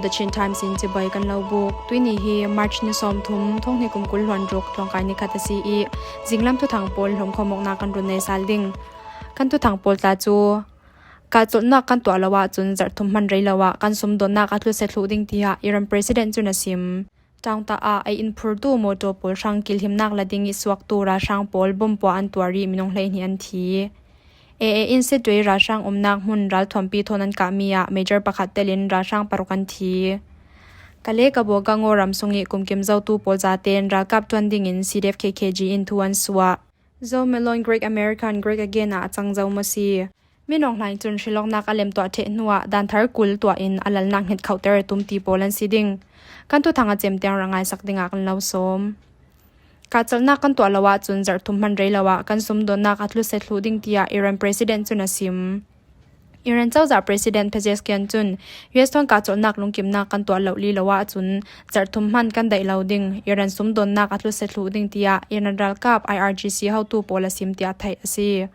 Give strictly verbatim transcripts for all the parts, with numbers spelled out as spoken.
Chin Times in cibai kan lo buk. Tuini hi March ni sawmthum, thonghni kum kul hluan ruk, tlawngkai ni khat a si i, zinglam thuthang pawl hlawmkhawm awkna kan run nei sal ding. Kan thuthang pawl tla cu, kahcolhnak kan tuah lo ahcun zarhthum hman rei lo ah kan sumdawnnak a tlusia thluh ding, tiah Iran President cun a sim. Ṭaungta ah ei inphurtu mawṭaw pawl hrang kilhimnak la ding i suaktu ralhrang pawl bomb puah an tuar i minung hleihnih an thi. A A in Sittwe ralhrang umnak hmun ralthuampi thawn an kahmi ah Major pakhat telin ralhrang paruk an thi. Kale Kabo Gango ram sung i kumkim zotu pawl zaten ralkap ṭuan dingin C D F K K G in thu an suah. Zo Melon Great American Great Again ah a cang zo maw si? Min Aung Hlaing cun hrilawknak a lem tuah ṭheh hnuah dan thar kul tuah in a lalnak hnget khohter a tum ti pawl an si ding. Kan thuthang a cem tiang ra ngaisak dingah kan lo sawm. Kahcolhnak kan tuah lo ahcun zarhthum hman rei lo ah kan sumdawnnak a tlusia thluh ding, tiah Iran President cun a sim. Iran cozah President Pezeshkian cun U S thawn kahcolhnak lungkimnak kan tuah lo li lo ahcun zarhthum hman kan daih lo ding, Iran sumdawnnak a tlusia thluh ding, tiah Iran ralkap I R G C hotu pawl a sim, tiah theih a si.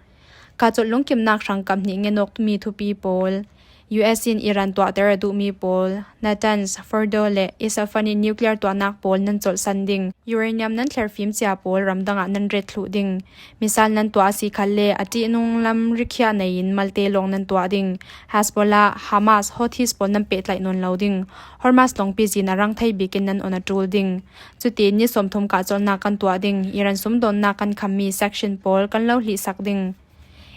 Kahcolh lungkimnak hrangkap hnih ngen awk mi thupi pawl, U S in Iran tuahter a duhmi pawl, Natanz, Fordo le Isfahan in nuclear tuahnak pawl nan colhsan ding, uranium nan thlerfim cia pawl ramdang ah nan ret thluh ding, missile nan tuah a si khal le a ṭihnung lam rikhiah nei in malte lawng nan tuah ding, Hezbollah, Hamas, Houthis pawl nan pehtlaih nawn lo ding, Hormuz lawngpi zin a rang thei bik in nan on a ṭul ding. Cutin ni sawmthum kahcolhnak kan tuah ding, Iran sumdawnnak kan khammi section pawl kan lo hlihsak ding.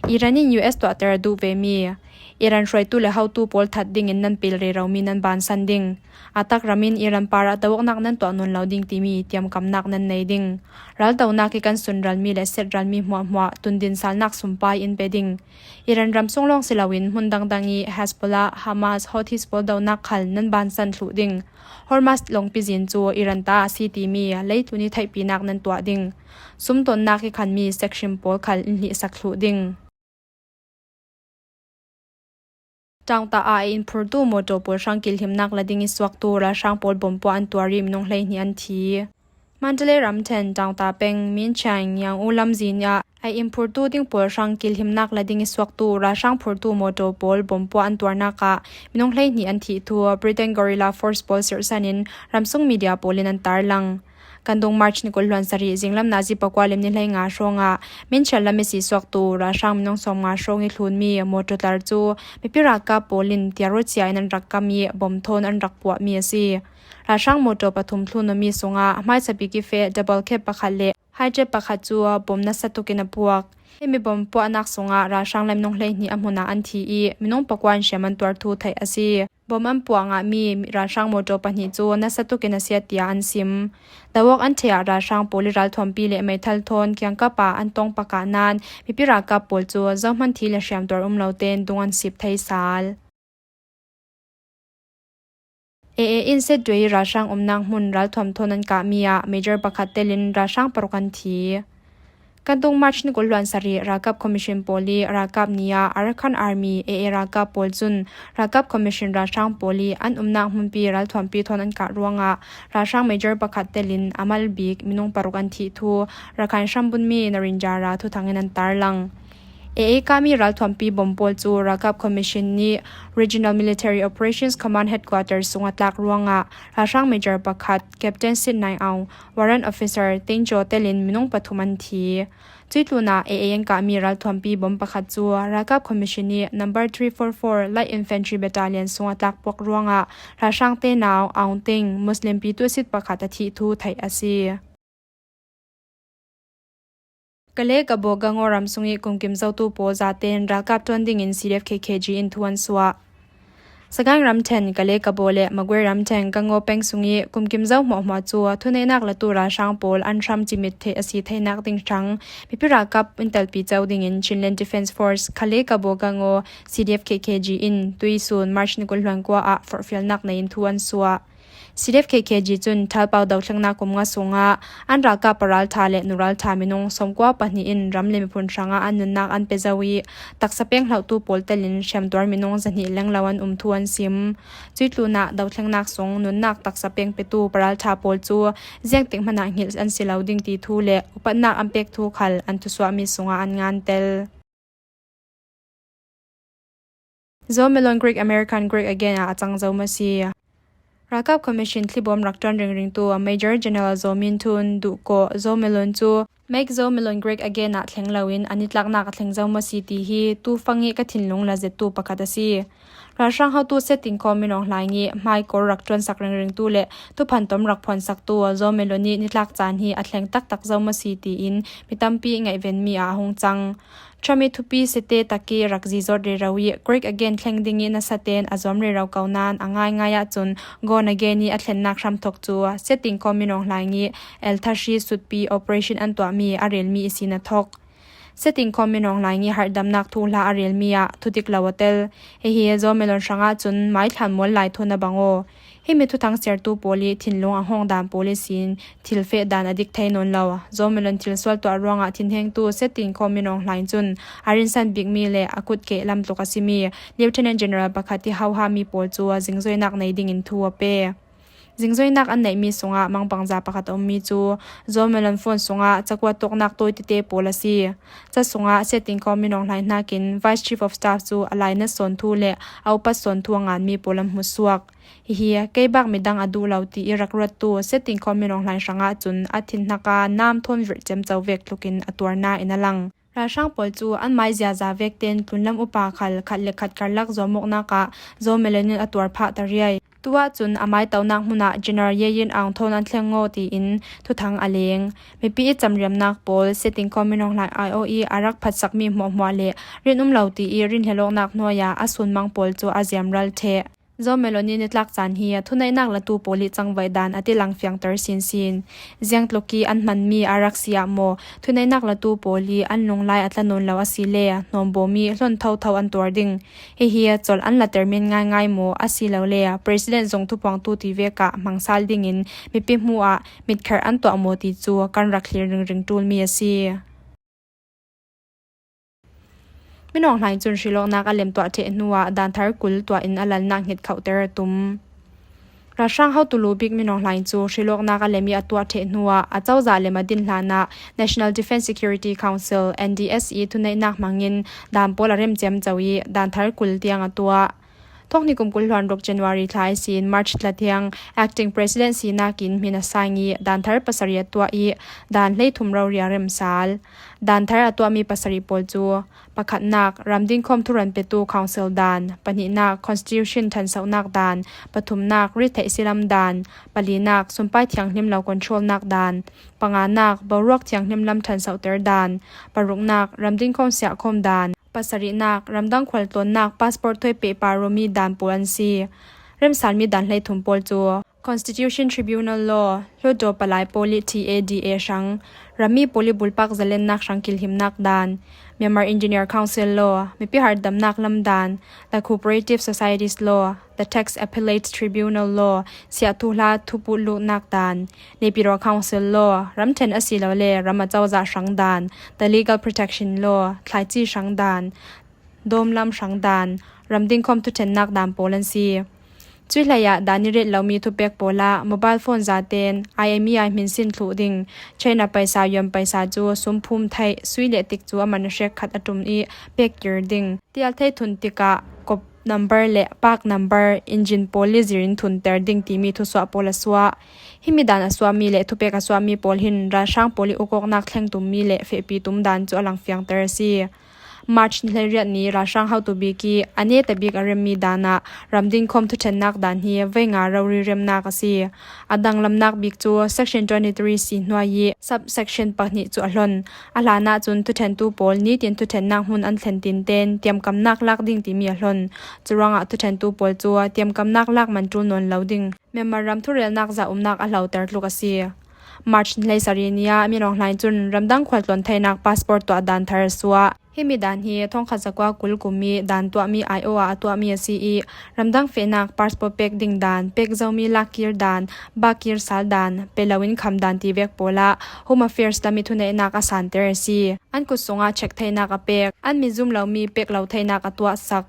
Iran in U S tuahter a duh vemi, Iran hruaitu le hotu pawl that dingin nan pel reromi nan bansan ding. A tak ram in Iran par ah doawknak nan tuah nawn lo ding timi tiamkamnak nan nei ding. Raldonak i kan sunralmi le setralmi hmuahhmuah tundinsalnak sumpai in pe ding. Iran ram sung lawng si loin hmun dangdang i Hezbollah, Hamas, Houthis pawl donak khal nan bansan thluh ding. Hormuz lawngpi zin cu Iran ta a si timi leitlun i theihpinak nan tuah ding. Sumdawnnak i khanmi section pawl khal in hlihsak thluh ding. Ṭaungta ah ei inphurtu mawṭaw pawl hrang kilhimnak la ding i suaktu ralhrang pawl bomb puah an tuar i minung hleihnih an thi. Mandalay ramṭhen Ṭaungta peng Minchang Yang U lamzin ah ei inphurtu ding pawl hrang kilhimnak la ding i suaktu ralhrang phurtu mawṭaw pawl bomb puah an tuarnak ah minung hleihnih an thih thu Britain Guerrilla Force pawl sirhsan in ramsung media pawl in an tarlang. Kan dung March ni kul hluan sarih zinglam nazi pakua lim ni hleinga hrawngah Minchang lam i si suaktu ralhrang minung sawmnga hrawng i thlunmi mawṭaw tlar cu mipi ralkap pawl in tiarulcia in an rak kam i bomb thawn an rak puahmi a si. Ralhrang mawṭaw pathum thlun awmi sungah hmaisa bik i feh double cab pakhat le hijack pakhat cu bomb nasa tukin a puak. Himi bomb puahnak sungah ralhrang le minung hleihnih a hmun ah an thi i minung pakua an hriam an tuar thu theih a si. Bomb an puah ngahmi ralhrang mawṭaw pahnih cu nasa tukin a siat tiah an sim. Doawk an ṭheh ah ralhrang pawl i ralthuampi le meithal thawn kiangkap ah an tong pakah nain mipi ralkap pawl cu zohman thi le hriamtuar um lo tein dung an sip thei sal. A A in Sittwe ralhrang umnak hmun ralthuam thawn an kahmi ah Major pakhat telin ralhrang paruk an thi. Kan dung March ni kul hluan sarih ralkap commission pawl i ralkap ni ah Arakan Army, A A ralkap pawl cun ralkap commission ralhrang pawl i an umnak hmunpi ralthuampi thawn an kah ruangah ralhrang Major pakhat telin a mal bik minung paruk an thih thu Rakhine hrambunmi Narendra Ra thuthang in an tarlang. A A kahmi ralthuampi bomb pawl cu ralkap commission nih Regional Military Operations Command Headquarters sung a tlak ruangah ralhrang Major pakhat, Captain Sit Nai Aung, Warrant Officer Teng Jaw telin minung pathum an thi. Cuih tlunah A A an kahmi ralthuampi bomb pakhat cu ralkap commission nih number three four four Light Infantry Battalion sung a tlak puak ruangah ralhrang tenau Aung Teng, Muslim pi tuahsit pakhat a thih thu theih a si. Kale Kabo Gango ram sung i kumkim zotu pawl zaten ralkap ṭuan dingin C D F K K G in thu an suah. Sagaing ramṭhen Kale Kabo le Magwe ramṭhen Gango peng sung i kumkim zo hmuahhmuah cu thuneihnak latu ralhrang pawl an hram cimit theih a si theinak ding hrang mipi ralkap in telpi co dingin Chinland Defence Force Kale Kabo Gango C D F K K G in tuisun March ni kul hluan kua ah forhfialnak nei in thu an suah. C D F K K G cun Thalpau dothlengnak kum nga sungah an ralkap paralṭha le nuralṭha minung sawmkua pahnih in ram le miphun hrangah an nunnak an pe zo i taksa peng hlohtu pawl telin hriamtuar minung zahnih lenglo an um thu an sim. Cuih tlunah dothlengnak sung nunnak taksa peng petu paralṭha pawl cu ziangtik hmanah hngilh an si lo ding ti thu le upatnak an pek thu khal an thusuahmi sungah an ngan tel. Zo Melon Great American Great Again ah a cang zo maw si? Ralkap Commission thlibawm rak ṭuan ringringtu Major General Zo Min Thun duhkawh Zo Melon cu Make Zo Melon Great Again ah thleng loin a nitlaknak a thleng zo maw si ti hi tufang i ka thinlung la zettu pakhat a si. Ralhrang hotu Setingkhawm Min Aung Hlaing i hmaikawl rak ṭuansak ringringtu le thuphan tom rak phuansaktu Zo Melon i nitlak caan hi a thleng taktak zo maw si tiin mi tampi ngaihvenmi ah a hung cang. Trump i thupi sete tak i rak zizawt rero i Great Again thleng ding i nasa ten a zuam rero ko nain a ngaingai ahcun Gone Again i a thlennak hramthawk cu Setingkhawm Min Aung Hlaing i elthahri sutpi operation an tuahmi a relmi i sin a thawk. Setingkhawm Min Aung Hlaing i harhdamnak thuhla a relmi ah thudik lo a tel. Hihi Zo Melon hrangah cun maithlan mual lai thawn a bang aw. Himi thuthang siartu pawl i thinlung a hawng dan pawl ihsin thil feh dan a dik thei nawn lo. Zo Melon thil sual tuah ruangah thinhengtu Setingkhawm Min Aung Hlaing cun a rinsan bikmi le a kut keh lam tluk a simi Lieutenant General pakhat i hauhami pawl cu zingzoinak nei dingin thu a pe. Zingzoinak an neihmi sungah mangbangza pakhat a ummi cu Zo Melon phone sungah cakua tawknak tawitite pawl a si. Ca sungah Setingkhawm Min Aung Hlaing hnakin Vice Chief of Staff cu a lainat sawn thu le a upat sawn thu a nganmi pawl an hmusuak. Hihi, kei bak midang a duh lo ti i rak ruattu Setingkhawm Min Aung Hlaing hrangah cun a thinhnak a nam thawn virh ciamco vek tlukin a tuarna in a lang. Ralhrang pawl cu an mai ziaza vek ten tlunlam upa khal khat le khat karlak zuamawknak ah Zo Melon in a tuar phah ta riai. Tuah cun a maitonak hmunah General Ye Yin Aung thawn an thleng ngaw tiin thuthang a leng. Mipi i camriamnak pawl Setingkhawm Min Aung Hlaing aiawh i a rak phatsakmi hmuahhmuah le rin um lo ti i rinhlelawknak hnuai ah a sunmang pawl cu a ziamral ṭheh. Zo Melon i nitlak caan hi thuneihnak latu pawl i cangvaih dan a tilang fiangter sinsin. Ziangtluk i an hmanmi a rak si ah maw, thuneihnak latu pawl i an lunglai a tla nawn lo a si le hnawmbawm i hlawn thotho an tuar ding. Hihi colh an later men ngaingai maw, asilole President zong thuphuangtu ti vek ah hmangsal dingin mipi hmuah mitkherh an tuah maw ti cu kan rak thlir ringring ṭulmi a si. Min Aung Hlaing cun hrilawknak a lem tuah ṭheh hnuah danthar kul tuah in a lalnak hnget khauhter a tum. Ralhrang hotu lu bik Min Aung Hlaing cu hrilawknak a lem i a tuah ṭheh hnuah a cozah lem a din hlanah National Defence Security Council, N D S, i thuneihnak hmangin dan pawl a rem ciamco i danthar kul tiang a tuah. Thawng hnih kum kul hluan ruk January thla ihsin March thla thiang Acting President sinak in hmin a sang i danthar pasarih a tuah i dan hleithum rori a remsal. Danthar a tuahmi pasarih pawl cu pakhatnak, ramdingkhawm thuran petu Council dan, pahnihnak, Constitution ṭhansohnak dan, pathumnak, rittheih silam dan, palinak, sumpai thianghlim lo controlnak dan, panganak, boruak thianghlim lam ṭhansohter dan, paruknak, ramdingkhawm siahkhawm dan, pasarihnak, ramdang khualtlawnnak passport thawi pehpar awmi dan pawl an si. Remsalmi dan hleithum pawl cu Constitution Tribunal Law, hluttaw palai pawl i T A D A hrang, rammi pawl i bulpak zalennak hrang kilhimnak dan, Myanmar Engineer Council Law, mipi harhdamnak lam dan, the Cooperative Societies Law, the Tax Appellate Tribunal Law, siah thuhla thuput luhnak dan, Naypyidaw Council Law, ramṭhen asilole ram a cozah hrang dan, the Legal Protection Law, thlaici hrang dan, dawmlam hrang dan, ramdingkhawm thuṭhennak dan pawl an si. Cuih hleiah dan i ret lomi thupek pawl ah mobile phone zaten I M E I hminsin thluh ding, China paisa, yuan paisa cu sumphum theih, sui le tik cu a man a hrek khat a ṭum i pek kir ding, tial thei thun tikah kop number le park number, engine pawl i zirin thunter ding timi thusuah pawl a suah. Himi dan a suahmi le thupek a suahmi pawl hin ralhrang pawl i ukawknak thleng tummi le fehpi tum dan cu a lang fiangter a si. March ni hleiriat ni ralhrang hotu bik i a neta bik a remmi dan ah ramdingkhawm thuṭhennak dan hi vei nga rori remnak a si. A danglamnak bik cu Section twenty-three C hnuai i subsection pahnih cu a hlon. A hlan ahcun thuṭhentu pawl nitin thuṭhennak hmun an thlen tinten tiamkamnak lak ding timi a hlon. Curuangah thuṭhentu pawl cu tiamkamnak lak man ṭul nawn lo ding Myanmar ram thurelnak zahumnak a hloter tluk a si. March ni hleisarih ni ah Min Aung Hlaing cun ramdang khualtlawn theinak passport tuah dan thar a suah. Himi dan hi thawngkhat zakua kul kum i dan tuahmi aiawh ah a tuahmi a si i, ramdang fehnak passport pek ding dan, pek zomi lakkir dan, bakkir sal dan, pe loin kham dan ti vek pawl ah Home Affairs lam i thuneihnak a santer a si. An kut sungah check theinak a pek, an mit zum lomi pek lo theinak a tuahsak.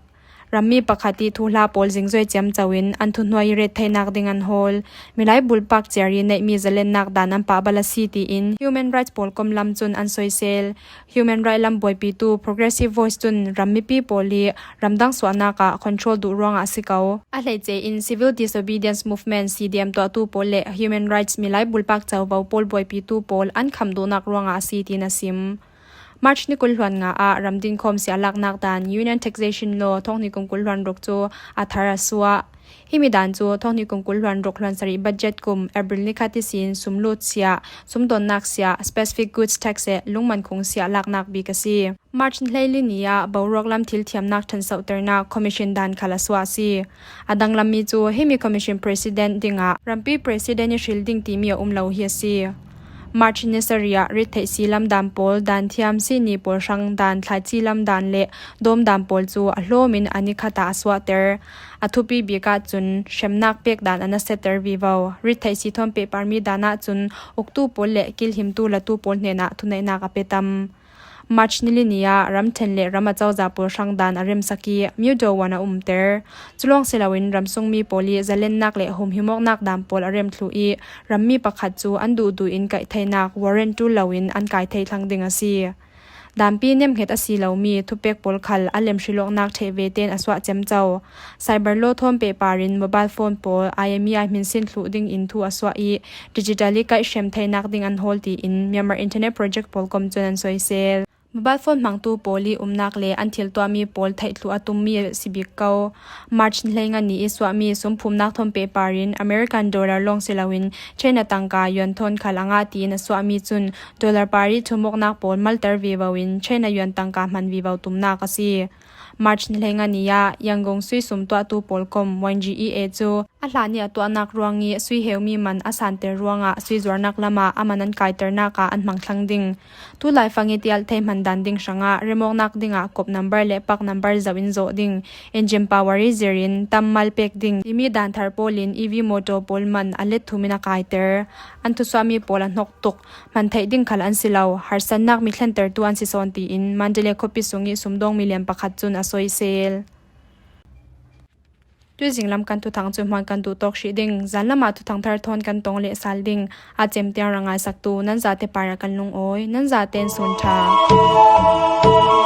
Rammi pakhat i thuhla pawl zingzoi ciamco in an thuhnuai i ret theinak ding an hawl. Milai bulpak ciar i neihmi zalennak dan an pahbal a si tiin Human Rights pawlkom lam cun an soisel. Human Rights lam buaipitu Progressive Voice cun ram mipi pawl i ramdang suahnak ah control duh ruangah a si ko. A hleice in Civil Disobedience Movement, C D M, tuahtu pawl le human rights, milai bulpak covo pawl buaipitu pawl an khamh duhnak ruangah a si tiin a sim. March ni kul hluan nga ah ramdin khawm siahlaknak dan, Union Taxation Law, thawng hnih kum kul hluan ruk cu a thar a suah. Himi dan cu thawng hnih kum kul hluan ruk hluan sarih budget kum April ni khat ihsin sumlut siah, sumdawnnak siah, specific goods tax le lungman khung siahlaknak bik a si. March ni hleili ni ah boruak lam thil thiamnak ṭhansohternak commission dan khal a suah a si. A danglammi cu himi commission president dingah rampi president i hril ding timi a um lo hi a si. March ni sarih ah rittheih si lam dan pawl, dan thiam sihni pawl hrang dan, thlaici lam dan le dawm dan pawl cu a hlawm in a ni khat ah a suahter. A thupi bik ahcun hremnak pek dan a nasiater vivo. Rittheih si thawn pehparmi dan ahcun uktu pawl le kilhimtu latu pawl hnenah thuneihnak a pe tam. March ni li ni ah ramṭhen le ram a cozah pawl hrang dan a remsak i Myo Do Won a umter. Cu lawng si loin ramsungmi pawl i zalennak le humhimawknak dan pawl a rem thluh i rammi pakhat cu an duhduh in kaih theinak warrant ṭul loin an kai thei thlang ding a si. Danpi nemhnget a si lomi thupek pawl khal a lem hrilawknak ṭheh ve tein a suah ciamco. Cyber law thawn pehpar in mobile phone pawl I M E I hminsin thluh ding in thu a suah i digital i kaih hrem theinak ding an hawl tiin Myanmar Internet Project pawlkom cun an soisel. Mobile phone hmangtu pawl i umnak le an thil tuahmi pawl theih thluh a tummi a si bik ko. March ni hleinga ni i suahmi sumphumnak thawn pehpar in American dollar lawng si loin China tangka yuan thawn khal a ngah tiin a suahmi cun dollar par i thumawknak pawl malter vivo in China yuan tangka hman vivo tumnak a si. March ni hleinga ni ah Yangon sui sum tuahtu pawlkom Y G E A cu a hlan i a tuahnak ruang i sui heumi man a santer ruangah sui zuarnak lamah a man an kaiternak ah an hmang thlang ding. Tulaifang i tialh thei hman dan ding hrangah remawknak dingah kop number le pak number zoh in zawh ding, engine power i zir in tam mal pek ding timi dan thar pawl in E V motor pawl man a let thum in a kaiter. An thusuahmi pawl a hnok tuk, hman theih ding khal an si lo, harsatnak mi thlentertu an si sawn tiin Mandalay khuapi sung i sumdawngmi lian pakhat cun a soisel. Tuizing lam kan thuthang cu hmuan kan duh tawk hrih ding, zan lamah thuthang thar thawn kan tong leh sal ding, a cem tiang ra ngaisaktu nan zate parah kan lungawi, nan zate in sun ṭha.